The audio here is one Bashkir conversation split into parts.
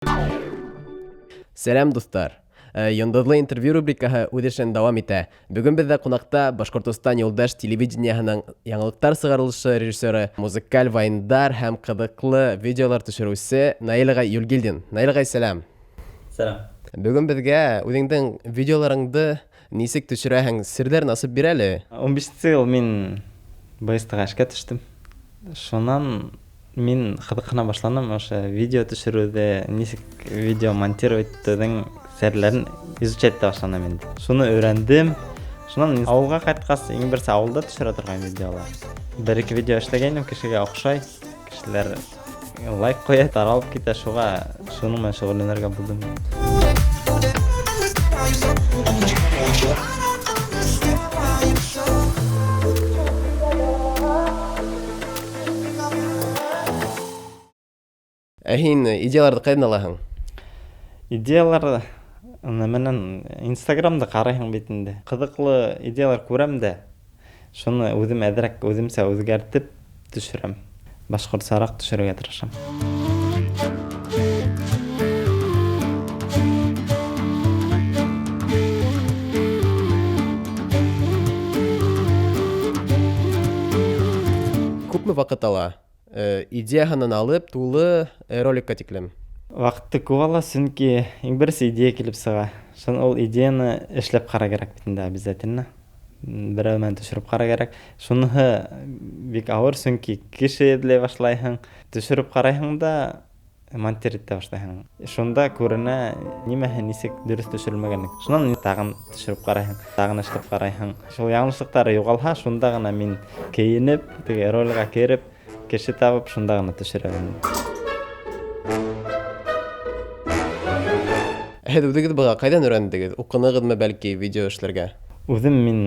Сәләм, дуҫтар! Йондоҙло интервью рубрикаһы үҙ эшен дауам итә. Бөгөн беҙҙә ҡунаҡта Башҡортостан юлдаш телевидениеһының яңылыҡтар сығарылышы режиссеры, музыкаль вайндар һәм ҡыҙыҡлы видеолар төшөрөүсе Наил ағай Юлгилдин. Наил ағай, сәләм! Сәләм! Бөгөн беҙгә үҙеңдең видеоларыңды нисек төшөрәһең, серҙәрен асып бир әле. 15-нсе йыл мин БСТ-ға эшкә төштөм. Шунан мин ҡыҙыҡһына башланым ошо видео төшөрөүҙе, нисек видео монтировать итеүҙең серләрен изучать итә башланым инде. Шуны өйрәндем. Шунан ауылға ҡайтҡас, иң беренсе ауылда төшөрә торған видеолар. Бер-ике видео эшләгәйнем, кешегә оҡшай. Кешеләр лайк ҡуя, таралып китә, шуға шуның менән шөғөлләнергә булдым. Ә һин идеяларҙы ҡайҙан алаһың? Идеялар менән Инстаграмда ҡарайһың бит инде. Ҡыҙыҡлы идеялар күрәм дә, шуны үҙем әҙерәк үҙемсә үҙгәртеп төшөрәм. Башҡортсараҡ төшөрөргә тырышам. Күпме ваҡыт ала? Идеяһынан алып тулы роликка тиклем. Ваҡытты күп ала, сөнки иң беренсе идея килеп сыға. Шун ул идеяны эшләп ҡарар кәрәк бит инде обязательно. Берәү менән төшөрөп ҡарар кәрәк. Шуныһы бик ауыр, сөнки кеше эҙләй башлайһың, төшөрөп ҡарайһың да монтировать итә башлайһың. Шунда күренә нимәһе нисек дөрөҫ төшөрөлмәгәнлек. Шунан тағын төшөрөп ҡарайһың, тағын эшләп ҡарайһың. Шул яңылышлыҡтары юғалһа, шунда ғына мин кейенеп, теге ролгә кереп, кеше табып, шунда ғына төшөрәм. Һеҙ үҙегеҙ быға ҡайҙан өйрәндегеҙ? Уҡынығыҙмы бәлки видео эшләргә? Үҙем мин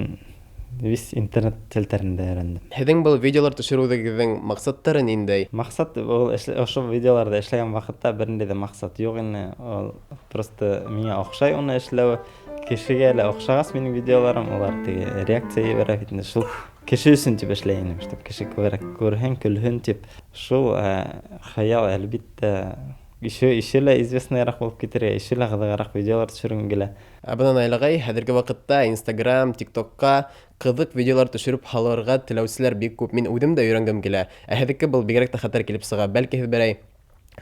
весь интернет челтәрендә өйрәндем. Һеҙҙең был видеолар төшөрөүҙегеҙҙең маҡсаттары ниндәй? Маҡсат ул ошо видеоларҙы эшләгән ваҡытта бер ниндәй ҙә маҡсат юҡ ине. Ул просто миңә оҡшай уны эшләү. Кешегә лә оҡшағас минең видеоларым, улар теге реакция ебәрә бит инде. Шул кеше өсөн тип эшләй инем, чтоб кеше күберәк күрһен, көлһөн тип. Шул хыял, әлбиттә, еще лә известныйыраҡ булып китергә, еще лә ҡыҙығыраҡ видеолар төшөргөм килә. Ә бына Наил ағай, хәҙерге ваҡытта Инстаграм, ТикТокҡа ҡыҙыҡ видеолар төшөрөп һалырға теләүселәр бик күп. Мин үҙем дә өйрәнгем килә. Ә һеҙҙеке был бигерәк тә хәтәр килеп сыға. Бәлки һеҙ берәй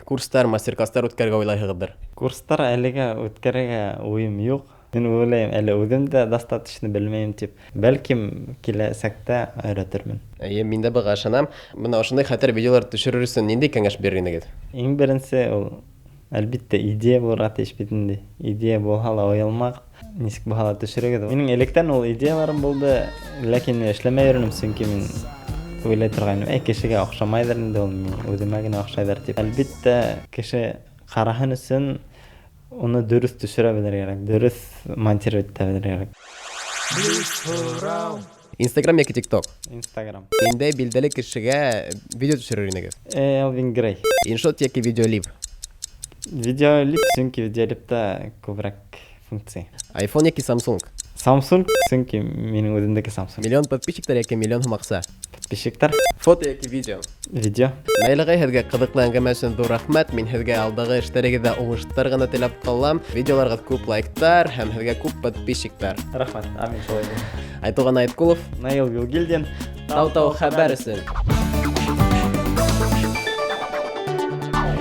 курстар, мастер-класстар үткәрергә уйлайһығыҙҙыр? Курстар әлегә үткәрергә уйым юҡ. Мин уйлайым, әле үҙем дә достаточно белмәйем тип. Бәлкем киләсәктә өйрәтермен. Эйе, мин дә быға ышанам. Бына ошондай хәтәр видеолар төшөрөр өсөн ниндәй кәңәш бирер инегеҙ? Иң беренсе ул, әлбиттә, идея булырға тейеш бит инде. Идея булһа ла оялмағыҙ, нисек булһа ла төшөрөгөҙ. Минең электән ул идеяларым булды, ләкин мин эшләмәй йөрөнөм, сөнки мин уйлай торғайным, кешегә оҡшамайҙыр инде ул, мин үҙемә генә оҡшайҙыр тип. Әлбиттә, кеше ҡараһын өсөн уны дөрөҫ төшөрә белергә кәрәк, дөрөҫ монтировать итә белергә кәрәк. Инстаграм йәки ТикТок? Инстаграм. Ниндәй билдәле кешегә видео төшөрөр инегеҙ? Элвин Грей. Иншот йәки видеолип? Видеолип, сөнки видеолипта күберәк функция. Айфон йәки Samsung? Samsung, сөнки минең үҙемдеке Samsung. Миллион подписчиктар йәки миллион һум аҡса? Подписчиктар. Фото йәки видео? Видео. Наил ағай, һеҙгә ҡыҙыҡлы әңгәмә өсөн ҙур рәхмәт. Мин һеҙгә алдағы эштәрегеҙҙә уңыштар ғына теләп ҡалам. Видеоларығыҙ күп лайктар һәм һеҙгә күп подписчиктар. Рәхмәт. Амин, шулай булһын. Айтуған Айткулов. Наил Юлгилдин. Тау-тау хәбәр өсөн.